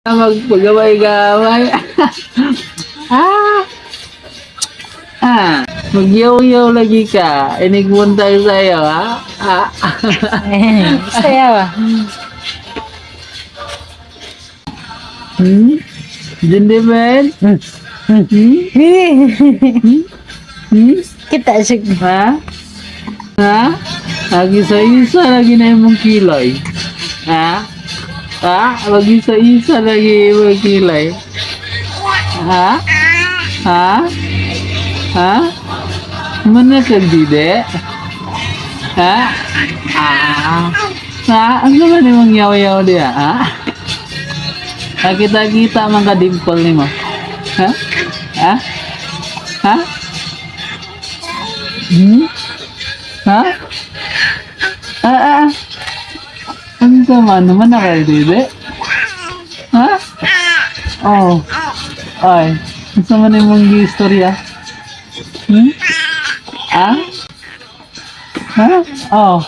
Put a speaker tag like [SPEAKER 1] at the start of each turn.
[SPEAKER 1] Magpagaway-gaway. Ah! Ah, magyaw-yaw lagi ka. Inigbuntag sa'yo, ha? Ah.
[SPEAKER 2] Saya ba?
[SPEAKER 1] Gentleman? Hmm? Hmm?
[SPEAKER 2] Kita siya.
[SPEAKER 1] Ha? Ha? Lagi sa isa lagi na imong kilay. Ha? Ha? Lagi sa isa lagi imong kilay. Ha? Ha? Ha? Mana ka dide? Ha? Ah. Ha? Ano man imong yaw-yaw diya? Ha? Nakita-kita man ka dimple nimo. Ha? Ha? Ha? Hmm? Ha? Ah, ah. Ah. Ano sa man naman nakadide? Ha? Oh. Ay, ano man imong giistorya? Ah? Ha? Oh.